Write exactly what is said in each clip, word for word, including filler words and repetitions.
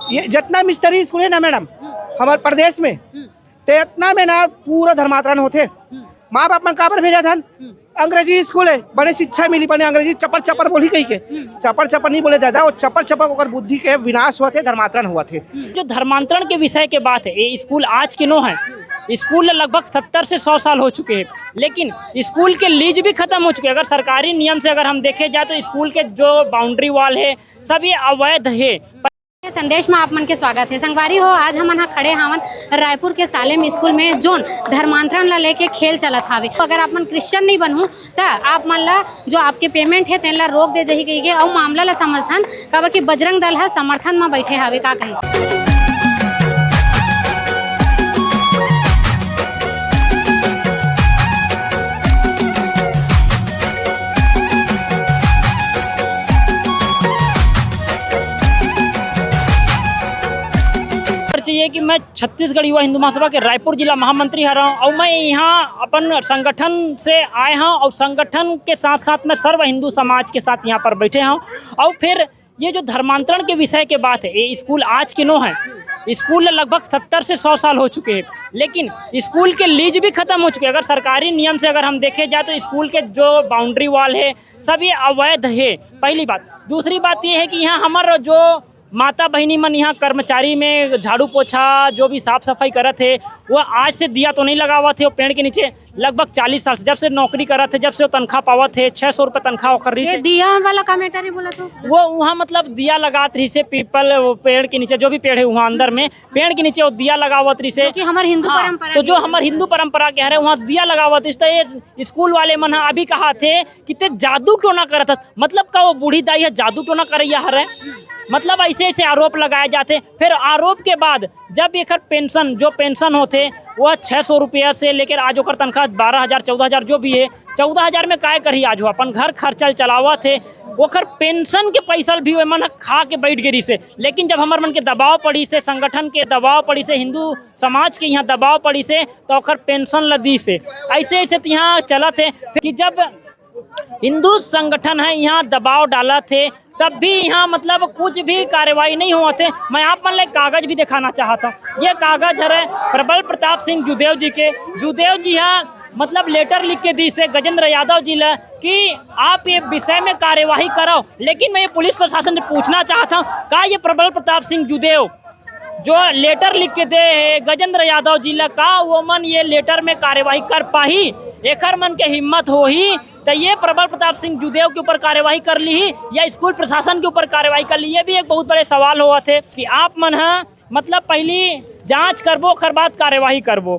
ये जितना मिस्त्री स्कूल है ना मैडम, हमारे प्रदेश में, हम्म। ते इतना में ना पूरा धर्मांतरण होथे। हम्म। माँ बाप मन काबर भेजत हन? हम्म। अंग्रेजी स्कूल है, बने शिक्षा मिली, बने अंग्रेजी चपर चपर बोली कही के। हम्म। चपर चपर नहीं बोले दादा, वो चपर चपर ओकर बुद्धि के विनाश होथे, धर्मांतरण होथे। जो धर्मांतरण के विषय के बात है, ये स्कूल आज के नो है, स्कूल लगभग सत्तर से सौ साल हो चुके हैं, लेकिन स्कूल के लीज भी खत्म हो चुके हैं। अगर सरकारी नियम से अगर हम देखे जाए तो स्कूल के जो बाउंड्री वॉल है, सब ये अवैध है। संदेश में आप मन के स्वागत है। संगवारी हो, आज हमन ह खड़े हावन रायपुर के सालेम स्कूल में, जोन धर्मांतरण ला लेके खेल चलत हावे। तो अगर आप मन क्रिश्चियन नहीं बनहू, त आप मन ला जो आपके पेमेंट है, तेन ला रोक दे जाही कहिके अउ मामला ला समझथन, काबर कि बजरंग दल ह समर्थन म बैठे हावे। का कही? चाहिए कि मैं छत्तीसगढ़ युवा हिंदू महासभा के रायपुर जिला महामंत्री हरव, अउ मैं यहाँ अपन संगठन से आए हूँ, अउ संगठन के साथ साथ मैं सर्व हिंदू समाज के साथ यहाँ पर बैठे हूँ। अउ फिर ये जो धर्मांतरण के विषय के बात है, ये स्कूल आज के नो है, स्कूल लगभग सत्तर से सौ साल हो चुके हैं, लेकिन स्कूल के लीज भी खत्म हो चुके हैं। अगर सरकारी नियम से अगर हम देखे जाए तो स्कूल के जो बाउंड्री वॉल है, सब ये अवैध है, पहली बात। दूसरी बात ये है कि यहाँ हमार जो माता बहिनी मन यहाँ कर्मचारी में झाड़ू पोछा जो भी साफ सफाई करत है, वो आज से दिया तो नहीं लगावत है वो पेड़ के नीचे। लगभग चालीस साल से, जब से नौकरी करत है, जब से वो तनख्वाह पावत है, छः सौ रुपये तनख्वाह ओकर रही ये से। दिया वाला का मैटर है बोला तो? वो वहाँ मतलब दिया लगात रही से पीपल, वो पेड़ के नीचे, जो भी पेड़ है वहाँ अंदर में, पेड़ के नीचे वो दिया लगावत रही से। जो कि हमार हिंदू हाँ, परंपरा तो के जो हिसाब हमार से। हिंदू परंपरा के हरे, वहाँ दिया लगावत रही से। तो ये स्कूल वाले मन ह अभी कहा थे कि ते जादू टोना करत हस। मतलब का वो बूढ़ी दाई ह जादू टोना करैया हरे? मतलब ऐसे ऐसे आरोप लगाए जाते। फिर आरोप के बाद जब एकर पेंशन, जो पेंशन होथे, वह छः सौ रुपया से लेकर आज ओकर तनख्वाह बारह हजार, चौदह हजार जो भी है, चौदह हजार में काय करही आज वो? अपन घर खर्चा ल चलावत है, ओकर पेंशन के पैसा भी ओमन ह खा के बैठ गे रहिसे। लेकिन जब हमर मन के दबाव पड़ी से, संगठन के दबाव पड़ी से, हिंदू समाज के यहाँ दबाव पड़ी से, तो ओकर पेंशन ल दी से। ऐसे ऐसे तो यहाँ चलत है कि जब हिंदू संगठन है यहाँ दबाव डालत है, तब भी यहाँ मतलब कुछ भी कार्रवाई नहीं होवत है। मैं आप मन ला एक कागज भी दिखाना चाहत हूँ। ये कागज हरे प्रबल प्रताप सिंह जूदेव जी के। जूदेव जी हा मतलब लेटर लिख के दी से गजेंद्र यादव जी ला कि आप ये विषय में कार्यवाही कराओ। लेकिन मैं ये पुलिस प्रशासन से पूछना चाहत हूँ, का ये प्रबल प्रताप सिंह जूदेव जो लेटर लिख के दे है गजेंद्र यादव जी ला, का वो मन ये लेटर में कार्यवाही कर पाही? एकर मन के हिम्मत होही त ये प्रबल प्रताप सिंह जूदेव के ऊपर कार्यवाही कर ली या स्कूल प्रशासन के ऊपर कार्यवाही कर ली? ये भी एक बहुत बड़े सवाल होवत है कि आप मन ह मतलब पहली जांच करबो, ओकर बाद कार्यवाही करबो।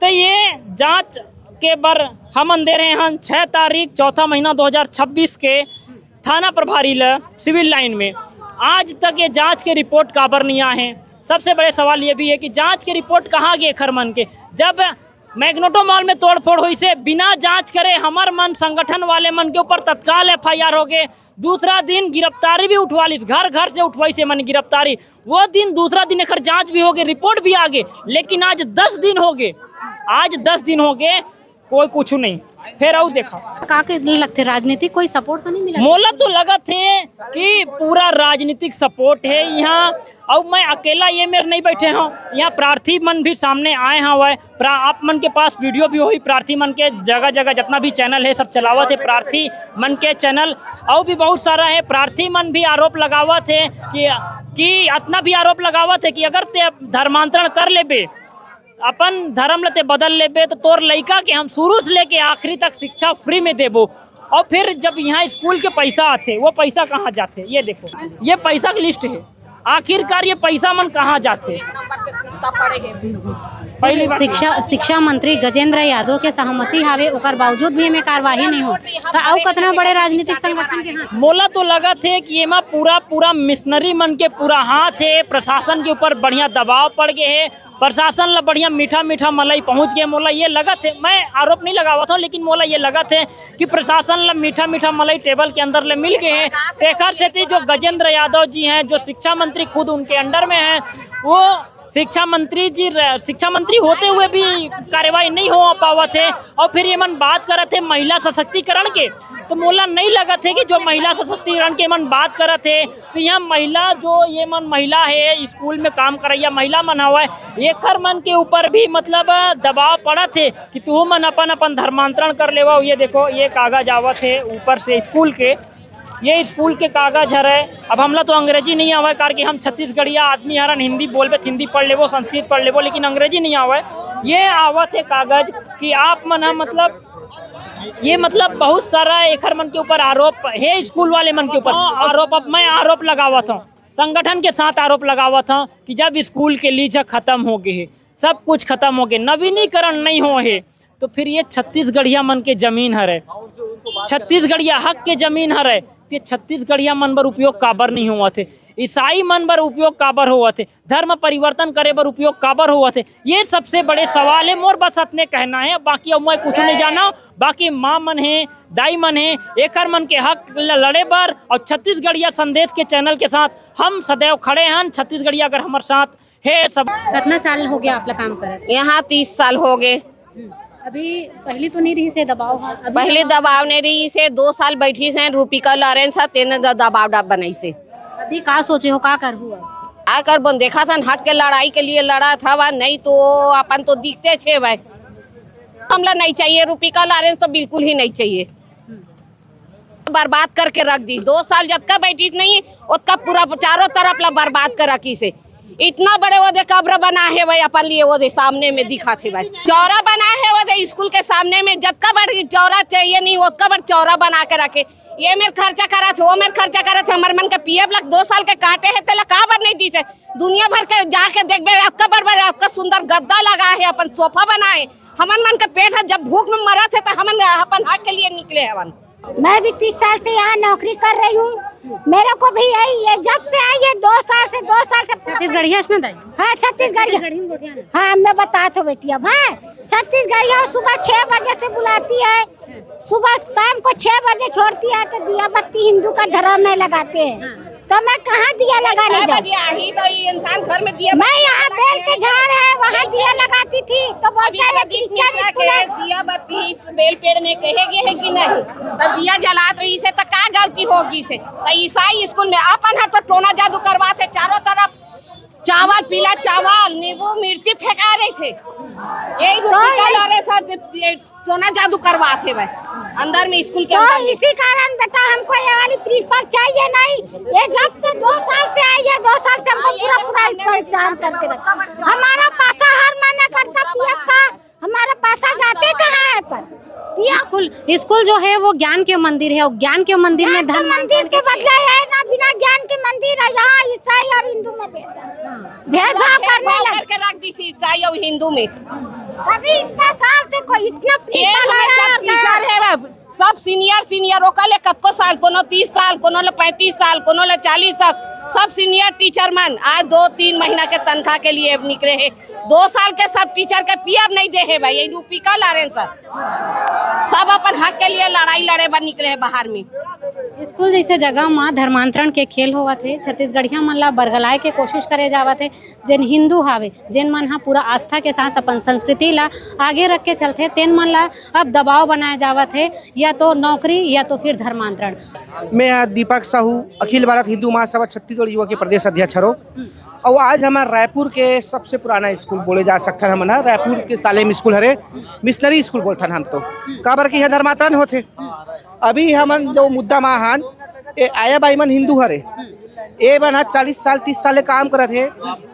तो ये जांच के बर हमन दे रहे हैं छः तारीख चौथा महीना दो हज़ार छब्बीस के थाना प्रभारी ल सिविल लाइन में। आज तक ये जांच के रिपोर्ट काबर नहीं आए हैं? सबसे बड़े सवाल ये भी है कि जांच के रिपोर्ट कहाँ गए एखर मन के? जब मैग्नेटो मॉल में तोड़फोड़ होइसे, बिना जांच करे हमर मन संगठन वाले मन के ऊपर तत्काल एफ आई आर हो गए। दूसरा दिन गिरफ्तारी भी उठवा ली, घर घर से उठवाइसे मन गिरफ्तारी। वो दिन दूसरा दिन एकर जांच भी हो गए, रिपोर्ट भी आ गए, लेकिन आज दस दिन हो गए, आज दस दिन हो गए, कोई कुछ नहीं। फिर आऊ देखा। का के लगथे राजनीतिक कोई सपोर्ट तो नहीं मिला? मोला तो लगत है कि पूरा राजनीतिक सपोर्ट है यहाँ। अउ मैं अकेला ये मेर नहीं बैठे हूँ, यहाँ प्रार्थी मन भी सामने आए हवय। प्रा-, आप मन के पास वीडियो भी होही, प्रार्थी मन के जगह जगह जितना भी चैनल है सब चलावत है प्रार्थी मन के चैनल। अउ भी बहुत सारा है, प्रार्थी मन भी आरोप लगावत है कि, कि इतना भी आरोप लगावत है कि अगर ते धर्मांतरण कर लेबे, अपन धर्म ल ते बदल लेबे, तो तोर लइका के हम शुरू से लेके आखिरी तक शिक्षा फ्री में देबो। और फिर जब यहाँ स्कूल के पैसा आथे, वो पैसा कहाँ जाथे? ये देखो, ये पैसा की लिस्ट है। आखिरकार ये पैसा मन कहाँ जाथे? पहली बात शिक्षा, शिक्षा मंत्री गजेंद्र यादव के सहमति हावे, ओकर बावजूद भी एमे कार्यवाही नहीं हो, तो अउ कतना बड़े राजनीतिक संगठन के हाथ? मोला तो लगत है कि एमा पूरा, पूरा मिशनरी मन के पूरा हाथ है, प्रशासन के ऊपर बढ़िया दबाव पड़ गए है, प्रशासन ला बढ़िया मीठा मीठा मलाई पहुँच गए। मोला ये लगत है, मैं आरोप नहीं लगावत हूँ, लेकिन मोला ये लगत है कि प्रशासन ला मीठा मीठा मलाई टेबल के अंदर ले मिल गए हैं। तेखर सेती जो गजेंद्र यादव जी हैं, जो शिक्षा मंत्री खुद उनके अंडर में हैं, वो शिक्षा मंत्री जी, शिक्षा मंत्री होते हुए भी कार्रवाई नहीं हो पावत हे। और फिर ये मन बात करत हे महिला सशक्तिकरण के, तो मोला नहीं लगत हे कि जो महिला सशक्तिकरण के मन बात करत हे, तो यहाँ महिला, जो ये मन महिला हे, स्कूल में काम करैया महिला मन हवय, एखर मन के ऊपर भी मतलब दबाव पड़त हे कि तू मन अपन अपन धर्मांतरण कर लेवा। ये देखो, ये कागज आवत हे ऊपर से स्कूल के, ये स्कूल के कागज हरे। अब हमला तो अंग्रेजी नहीं आवय, कारण कि हम छत्तीसगढ़िया आदमी हरन, हिंदी बोलबे त हिंदी पढ़ लेबो, संस्कृत पढ़ लेबो, लेकिन अंग्रेजी नहीं आवय। ये आवत हे कागज कि आप मन ह मतलब, ये मतलब बहुत सारा एखर मन के ऊपर आरोप हे, स्कूल वाले मन के ऊपर आरोप। अब मैं आरोप लगावत हूँ, संगठन के साथ आरोप लगावत हूँ कि जब स्कूल के लीज खत्म हो गए हे, सब कुछ खत्म हो गए, नवीनीकरण नहीं हो हे, तो फिर ये छत्तीसगढ़िया मन के जमीन हरे, छत्तीसगढ़िया हक के जमीन हरे, ये छत्तीसगढ़िया मन बर उपयोग काबर नहीं होवत हे? ईसाई मन बर उपयोग काबर होवत हे? धर्म परिवर्तन करे बर उपयोग काबर होवत हे? ये सबसे बड़े सवाल हे। मोर बस अतने कहना हे, बाकी अब मैं कुछ नहीं जाना। बाकी माँ मन हे, दाई मन हे, एकर मन के हक ल-, लड़े बर और छत्तीसगढ़िया संदेश के चैनल के साथ हम सदैव खड़े हन। छत्तीसगढ़िया अगर हमर साथ हे सब। कितना साल हो गया आप लोग काम करत? यहाँ तीस साल हो गए। हम्म। अभी पहली तो नहीं रही से दबाव, हाँ, अभी पहले दबाव? दबाव नहीं रही से, दो साल बैठी से रूपिका लॉरेंस ह, तेने द-, दबाव डाब बनाई से। अभी का सोचे हो, का करबू अब? का करबो, देखा थन हक के लड़ाई के लिए लड़ा था वह, नहीं तो अपन तो दिखते छे भाई। हमला नहीं चाहिए, रूपिका लॉरेंस तो बिल्कुल ही नहीं चाहिए। हम्म। बर्बाद करके रख दी। दो साल जतका बैठी नहीं, ओतका पूरा चारों तरफ ला बर्बाद कर रखी से। इतना बड़े वो दे कब्र बना है भाई, अपन लिए वो दे सामने में दिखा थे भाई, चौरा बना है वो दे स्कूल के सामने में, जतका बड़ चौरा चाहिए नहीं, ओतका बड़ चौरा बना के रखे। ये मेर खर्चा करा थे, वो मेर खर्चा करा थे, हमर मन के पीएफ लग दो साल के काटे है, तेला का बर नहीं दी से? दुनिया भर के जाके देखबे, अतका बड़ बड़, अतका सुंदर गद्दा लगा है, अपन सोफा बनाए। हमन मन के पेट है, जब भूख में मरत है, तो हमन अपन हक के लिए निकले हवन। मैं भी तीस साल से यहाँ नौकरी कर रही हूँ। मेरे को भी यही, ये जब से आई है, दो साल से, दो साल से पूरा छत्तीसगढ़िया से ना दाई? हाँ, छत्तीसगढ़िया। छत्तीसगढ़ी में गोठिया ना? हाँ, मैं बता तो बेटी अब, हाँ, छत्तीसगढ़िया। सुबह छह बजे से बुलाती है, सुबह शाम को छह बजे छोड़ती है, तो दिया बत्ती हिंदू का धर्म में लगाते हैं। हाँ। तो मैं कहाँ दिया लगाने जाऊँ? आही तो ये इंसान घर में दिया मैं यहाँ बेल के झाड़ है, वहाँ दिया लगाती थी, तो बोलता है, "ये क्रिश्चियन स्कूल है।" दिया बत्ती बेल पेड़ में कहे गए है कि नहीं? तो दिया जलात रही से तो का गलती होगी से? तो ईसाई स्कूल में अपन है तो टोना जादू करवाते चारों तरफ, चावल, पीला चावल, नींबू, मिर्ची फेंका रहे थे। यही तो रूपिका ये लॉरेंस ह, ये टोना जादू करवाते भाई अंदर में स्कूल के तो अंदर में। इसी कारण बेटा हमको ये वाली प्रिंसिपल चाहिए नहीं। ये जब से दो साल से आई है, दो साल से हमको पूरा पूरा परेशान करके रखा। हमारा पैसा हर महीना कटता पीएफ का, हमारा पैसा जाते कहाँ है पर? पीएफ स्कूल, स्कूल जो है वो ज्ञान के मंदिर है, और ज्ञान के मंदिर में ज्ञान के धन मंदिर के बदले है ना, बिना ज्ञान के मंदिर है। यहाँ ईसाई और हिंदू में भेदभाव, भेदभाव करने भेदभाव लगे। करके रख दी सी ईसाई और हिंदू में। अभी इतना साल से कोई इतना ये प्रिंसिपल हमारे आया सब था। टीचर है, सब सीनियर सीनियर, ओकर ले कतको साल, कोनो तीस साल, कोनो ले पैंतीस साल, कोनो ले चालीस साल, सब सीनियर टीचर मन आज दो तीन महीना के तनख्वाह के लिए निकले हैं। दो साल के सब टीचर के पीएफ नहीं दे है भाई, ये रूपिका लॉरेंस ह। सब अपन हक के लिए लड़ाई लड़े बर निकले हैं बाहर में। स्कूल जैसे जगह म धर्मांतरण के खेल होवत हे, छत्तीसगढ़िया मन ला बरगलाए के कोशिश करे जावत हे। जेन हिंदू हावे, जेन मन ह पूरा आस्था के साथ अपन संस्कृति ला आगे रख के चलथे, तेन मन ला अब दबाव बनाए जावत हे, या तो नौकरी या तो फिर धर्मांतरण। मैं ह दीपक साहू, अखिल भारत हिंदू महासभा छत्तीसगढ़ युवा के प्रदेश अध्यक्ष हरो। हम्म। और आज हमार रायपुर के सबसे पुराना स्कूल बोले जा सकथन हमन ह, रायपुर के सालेम स्कूल हरे, मिशनरी स्कूल बोलथन हम तो, काबर कि यहाँ धर्मांतरण होथे। अभी हमन जो मुद्दा मा हन, ए आया बाई मन हिंदू हरे, ए मन ह चालीस साल, तीस साल ले काम करत हे,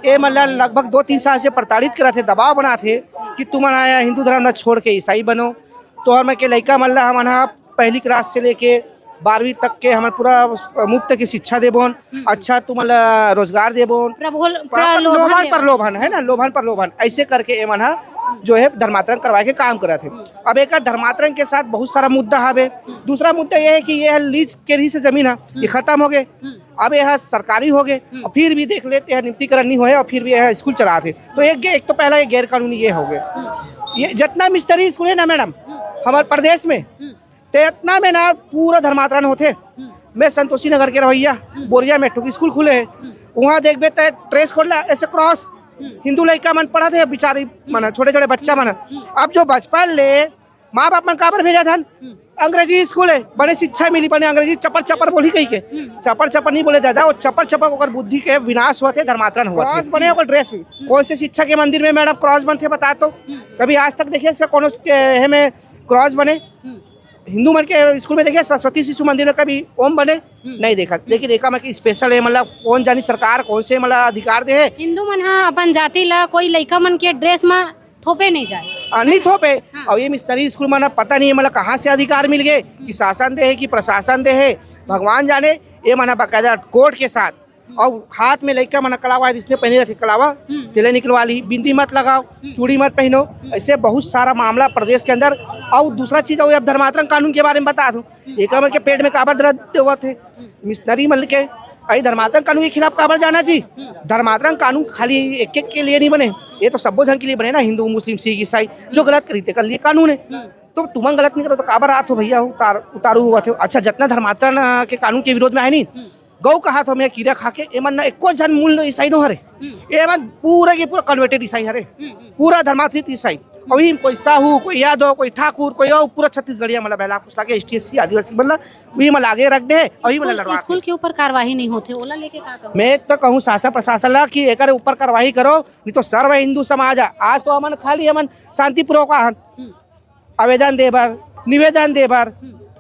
ए मन ल लगभग दो तीन साल से प्रताड़ित करत हे, दबाव बनात हे कि तुमन ह हिंदू धर्म ल छोड़ के ईसाई बनो। तोहर मन के लइका मन ल हमन ह पहली क्लास से लेके बारहवीं तक के हमन पूरा मुफ्त के शिक्षा देबोन, हम्म। अच्छा तुमन ल रोजगार देबोन। प्रबोल-, प्र-, प्रलोभन प्रलोभन, देबो। प्रलोभन, है ना, लोभन प्रलोभन, ऐसे करके ए मन ह जो है धर्मांतरण करवाए के काम करत हे। अब एक धर्मांतरण के साथ बहुत सारा मुद्दा हवे। दूसरा मुद्दा ये है कि ये ह लीज के रही से जमीन है, ये हम्म। खत्म हो गए, हम्म। अब यह सरकारी हो गए, हम्म। और फिर भी देख लेते हैं नियमितीकरण नहीं होए और फिर भी यह स्कूल चलाते। तो एक गे-, एक तो पहला ये गैर कानूनी ये हो गए। हम्म। ये जितना मिशनरी स्कूल है ना मैडम, हम्म। हमारे प्रदेश में, हम्म। ते इतना में ना पूरा धर्मांतरण होते। हम्म। मैं संतोषी नगर के रवैया, हम्म। बोरिया में एक ठो स्कूल खुले है, हम्म। वहाँ देखबे ते ड्रेस कोड ला ऐसे क्रॉस, हिंदू लइका मन पढ़त हे, बेचारी मन, छोटे छोटे बच्चा मन। अब जो बचपन ले माँ बाप मन काबर भेजत हन? अंग्रेजी स्कूल हे, बने शिक्षा मिली, बने अंग्रेजी चपर चपर बोली कहिके। चपर चपर नहीं बोले दादा, वो चपर चपर ओकर बुद्धि के विनाश होत हे, धर्मांतरण होत हे। क्रॉस बने ओकर ड्रेस भी। कौन से शिक्षा के मंदिर में मैडम क्रॉस बनथे, बता तो? कभी आज तक देखिए इसका कोनो के हे में क्रॉस बने? हिंदू मन के स्कूल में देखिए, सरस्वती शिशु मंदिर में कभी ओम बने? नहीं देखा। लेकिन एका में कि स्पेशल हे, मतलब कौन जानी सरकार कौन से मतलब अधिकार दे हे। हिंदू मन ह अपन जाति ला कोई लइका मन के ड्रेस म थोपे नहीं जाए। आ, नहीं थोपे। हाँ। और ये मिशनरी स्कूल मन ह पता नहीं हे मतलब कहाँ से अधिकार मिल गए, कि शासन दे हे कि प्रशासन दे हे, भगवान जाने। ये मन ह बाकायदा कोर्ट के साथ और हाथ में लइका मन कलावा हे, जिसने पहने रखे कलावा, तेला निकलवा ली, बिंदी मत लगाओ, चूड़ी मत पहनो। ऐसे बहुत सारा मामला प्रदेश के अंदर। और दूसरा चीज, और अब धर्मांतरण कानून के बारे में बता दूं, एक मन के पेट में काबर दर्द होवत हे, मिशनरी मन के, अई धर्मांतरण कानून के खिलाफ काबर जाना जी? धर्मांतरण कानून खाली एक एक के लिए नहीं बने, ये तो सब्बो झन के लिए बने ना, हिंदू, मुस्लिम, सिख, ईसाई, जो गलत करी तेकर लिए कानून हे। तो तुमन गलत नहीं करो तो काबर आत हो भैया, उतार उतारू होवत हो। अच्छा, जितना धर्मांतरण अ, के कानून के विरोध में आए नहीं, गौ कहा था मैं कीड़ा खा के, एमन ना एको झन मूल ईसाई नो हरे। एमन पूरा के पूरा कन्वर्टेड ईसाई हरे, पूरा धर्मांतरित ईसाई। अभी कोई साहू, कोई यादव, कोई ठाकुर, कोई और पूरा छत्तीसगढ़िया मतलब बहला फुसला के एसटी एससी आदिवासी मतलब वही मतलब आगे रख दे, अभी मतलब स्कूल, लड़वा स्कूल के। के ऊपर कार्यवाही नहीं होते, ओला लेके का कहो? मैं तो कहूँ शासन प्रशासन ला कि एकर ऊपर कार्रवाई करो, नहीं तो सर्व हिंदू समाज है। आज तो हमन खाली हमन शांतिपूर्वक आहन आवेदन दे बर, निवेदन दे बर,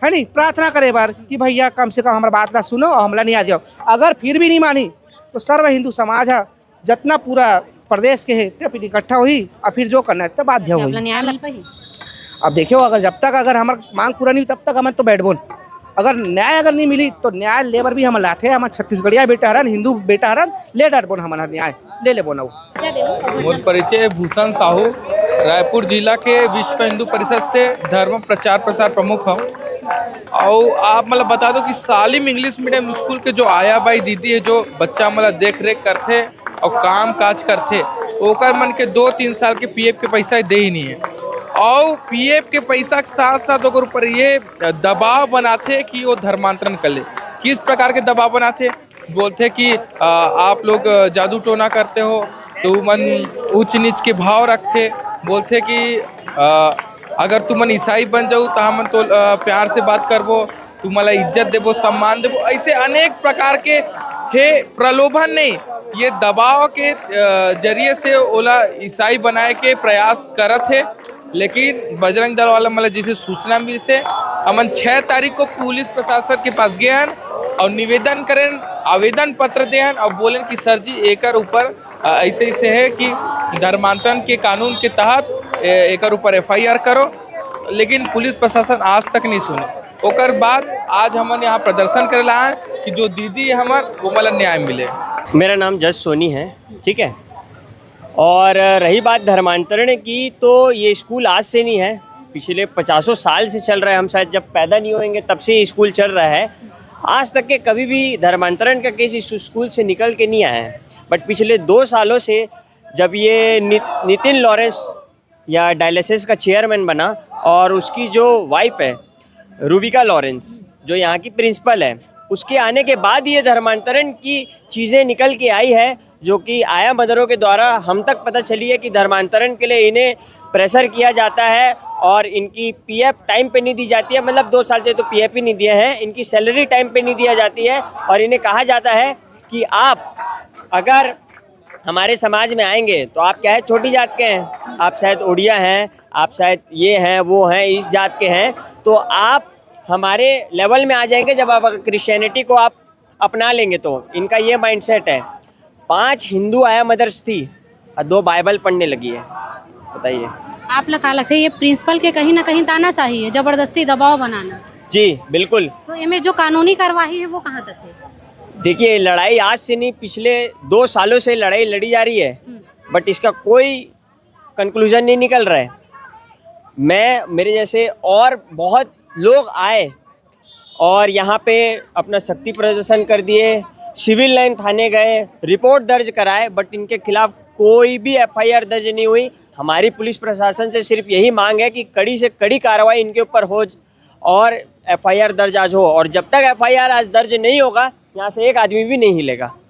है नी, प्रार्थना करे बर कि भैया कम से कम हमारा बात ला सुनो और हमला न्याय दियो। अगर फिर भी नहीं मानी तो सर्व हिंदू समाज है, जितना पूरा प्रदेश के है, ते फिर इकट्ठा होही और फिर जो करना है, ते बाध्य होही। न्याय मिल पाही? अब देखियो, अगर जब तक अगर हमार मांग पूरा नहीं हुई, तब तक हमन तो बैठबोन। अगर न्याय अगर नहीं मिली, तो न्याय ले बर भी हमन लाथे। हमन छत्तीसगढ़िया बेटा हरन, हिंदू बेटा हरन, ले डरबोन हमन हर न्याय, ले लेबोन। मोर परिचय भूषण साहू, रायपुर जिला के विश्व हिंदू परिषद से धर्म प्रचार प्रसार प्रमुख हूँ। और आप मतलब बता दो कि सालिम इंग्लिश मीडियम स्कूल के जो आया बाई दीदी है, जो बच्चा मतलब देख रेख करथे और काम काज करथे, ओकर मन के दो तीन साल के पीएफ के पैसा दे ही नहीं है। और पीएफ के पैसा के साथ साथ ओकर ऊपर ये दबाव बनाथे कि वो धर्मांतरण कर ले। किस प्रकार के दबाव बनाथे? बोलथे कि अ, आप लोग जादू टोना करते हो, तो मन ऊंच नीच के भाव रखथे। बोलथे कि अ, अगर तुमन ईसाई बन जाऊ तो हमन तो अ, प्यार से बात करबो, तुम्हाला इज्जत देबो, सम्मान देबो। ऐसे अनेक प्रकार के हे प्रलोभन नहीं, ये दबाव के अ, जरिए से ओला ईसाई बनाए के प्रयास करत हे। लेकिन बजरंग दल वाला मतलब जैसे सूचना मिलसे, हमन छह तारीख को पुलिस प्रशासन के पास गए हन और निवेदन करेन, आवेदन पत्र दे हन और बोलेन कि सर जी एकर ऊपर अ, ऐसे ऐसे है कि धर्मांतरण के कानून के तहत ए-, एकर ऊपर एफआईआर करो। लेकिन पुलिस प्रशासन आज तक नहीं सुने। ओकर बाद आज हमन यहाँ प्रदर्शन करे ला आए कि जो दीदी हमर वो मतलब न्याय मिले। मेरा नाम जज सोनी है, ठीक है। और रही बात धर्मांतरण की, तो ये स्कूल आज से नहीं है, पिछले पचासों साल से चल रहा है। हम शायद जब पैदा नहीं होंगे तब से ये स्कूल चल रहा है। आज तक के कभी भी धर्मांतरण का केस इस स्कूल से निकल के नहीं आया है। बट पिछले दो सालों से जब ये नि-, नितिन लॉरेंस या डायलिसिस का चेयरमैन बना और उसकी जो वाइफ है रूबिका लॉरेंस, जो यहाँ की प्रिंसिपल है, उसके आने के बाद ये धर्मांतरण की चीज़ें निकल के आई है, जो कि आया मदरों के द्वारा हम तक पता चली है कि धर्मांतरण के लिए इन्हें प्रेशर किया जाता है और इनकी पीएफ टाइम पे नहीं दी जाती है। मतलब दो साल से तो पीएफ ही नहीं दिया है, इनकी सैलरी टाइम पे नहीं दिया जाती है और इन्हें कहा जाता है कि आप अगर हमारे समाज में आएंगे तो आप क्या है, छोटी जात के हैं, आप शायद उड़िया हैं, आप शायद ये हैं वो हैं, इस जात के हैं, तो आप हमारे लेवल में आ जाएंगे जब आप क्रिश्चियनिटी को आप अपना लेंगे। तो इनका ये माइंडसेट है। पांच हिंदू आया मदर्स थी और दो बाइबल पढ़ने लगी है। बताइए। आप ला का लगथे, ये प्रिंसिपल के कहीं ना कहीं तानाशाही है, जबरदस्ती दबाव बनाना? जी बिल्कुल। तो इनमें जो कानूनी कार्यवाही है वो कहाँ तक है? देखिए, लड़ाई आज से नहीं, पिछले दो सालों से लड़ाई लड़ी जा रही है, बट इसका कोई कंक्लूजन नहीं निकल रहा है। मैं, मेरे जैसे और बहुत लोग आए और यहाँ पे अपना शक्ति प्रदर्शन कर दिए, सिविल लाइन थाने गए, रिपोर्ट दर्ज कराए, बट इनके खिलाफ कोई भी एफआईआर दर्ज नहीं हुई। हमारी पुलिस प्रशासन से सिर्फ यही मांग है कि कड़ी से कड़ी कार्रवाई इनके ऊपर हो और एफआईआर दर्ज आज हो, और जब तक एफआईआर आज दर्ज नहीं होगा, यहाँ से एक आदमी भी नहीं हिलेगा।